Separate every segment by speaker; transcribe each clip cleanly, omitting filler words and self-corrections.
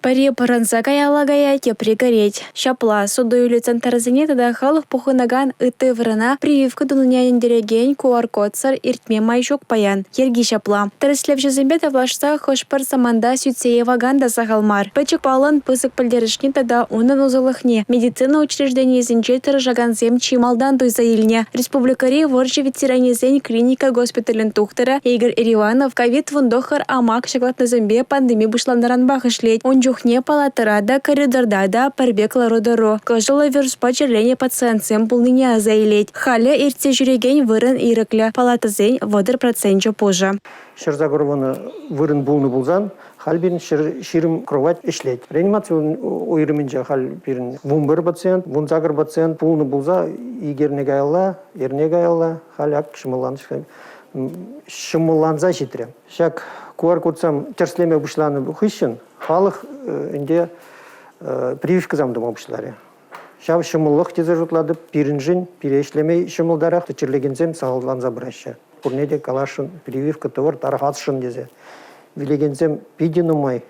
Speaker 1: Пӗри пӑрӑнса каялла каять, тепри кӗрет. Ҫапла, суту-илӳ центрӗсене тата халӑх пухӑнакан ытти вырӑна прививка тунине ӗнентерекен QR-кодсӑр иртме май ҫук паян. Йӗрки ҫапла. Тӗрӗслевҫӗсемпе тавлашса хӑш-пӗр саманта сӳтсе явакан та сахал мар. Пӗчӗк паллӑн пысӑк пӗлтерӗшне тата унӑн усӑлӑхне медицина учрежденийӗсенче тӑрӑшакансем чи малтан туйса илнӗ. Республикӑри вӑрҫӑ ветеранӗсен клиника госпиталӗн тухтӑрӗ Игорь Эриванов ковид-19 амак ҫаклатнисемпе пандеми пуҫланнӑранпах ӗҫлет. Ун чухне палатӑра та, коридорта та пӗр пек лару-тӑру, кӑшӑллӑ вируспа чирленӗ пациентсем пулнине аса илет. Халӗ иртсе ҫӳрекен вырӑн ирӗклӗ, палатӑсен 30 проценчӗ пушӑ.
Speaker 2: 180 вырӑн пулнӑ пулсан, халь пирӗн 120 кровать ӗҫлет. Реанимаци уйрӑмӗнче халь пирӗн 11 пациент, 18 пациент пулнӑ пулса ик эрне каялла, эрне каялла халь ак ҫӑмӑлланса ҫитрӗ. Ҫак QR-кодсем тӗрӗслеме пуҫланӑ хыҫҫӑн халӑх ӗнтӗ прививкӑсем тума пуҫларӗ. Ҫав ҫӑмӑллӑх тесе шутлатӑп пирӗншӗн, пире ӗҫлеме ҫӑмӑлтарах, чирлекенсем сахалланса пыраҫҫӗ. Пурне те каласшӑн, прививка тӑвӑр, тархасшӑн тесе. Вилекенсем питӗ нумай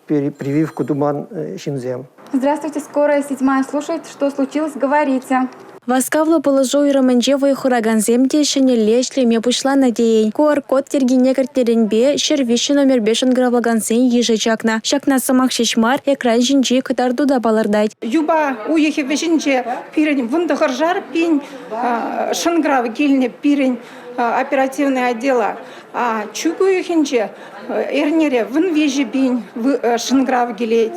Speaker 2: прививка туман ҫынсем.
Speaker 3: Здравствуйте, скорая седьмая слушает. Что случилось, говорите.
Speaker 1: Васкавлӑ пулӑшу уйрӑмӗнче вӑй хуракансем те ҫӗнӗлле ӗҫлеме пуҫланӑ тейӗн. QR-код йӗркине кӗртнӗренпе 103 номерпе шӑнкӑравлакансен йышӗ чакнӑ. Ҫакна сӑмах ҫеҫ мар, экран ҫинчи кӑтарту та палӑртать.
Speaker 4: Юпа уйӑхӗ вӗҫӗнче пирӗн 19-шар пин шӑнкӑрав килнӗ пирӗн оперативный отдела. Чӳк уйӑхӗнче эрнере 13 пин шӑнкӑрав килет.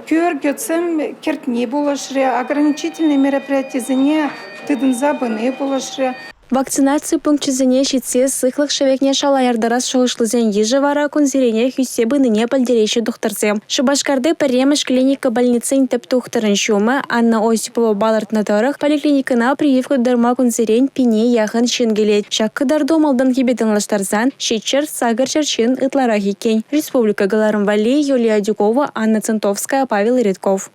Speaker 4: Кӳркӗтсем кӗртни пулӑшрӗ, ограничительнӑй мероприятисене тытӑнса пыни пулӑшрӗ.
Speaker 1: Вакцинаци пункчӗсене ҫитсе сыхлӑх шӗвекне шала яртарас шухӑшлисен йышӗ вара кунсеренех ӳссе пынине пӗлтереҫҫӗ тухтӑрсем. Шупашкарти пӗрремӗш клиника больницин тӗп тухтӑрӗн ҫумӗ Анна Осипова палӑртнӑ тӑрӑх, поликлиникӑна прививка тутарма кунсерен пине яхӑн ҫын килет. Ҫак кӑтарту малтанхипе танлаштарсан 700-800 ҫын ытларах иккен. Республика кӑларӑм валли Юлия Адюкова, Анна Центовская, Павел Редков.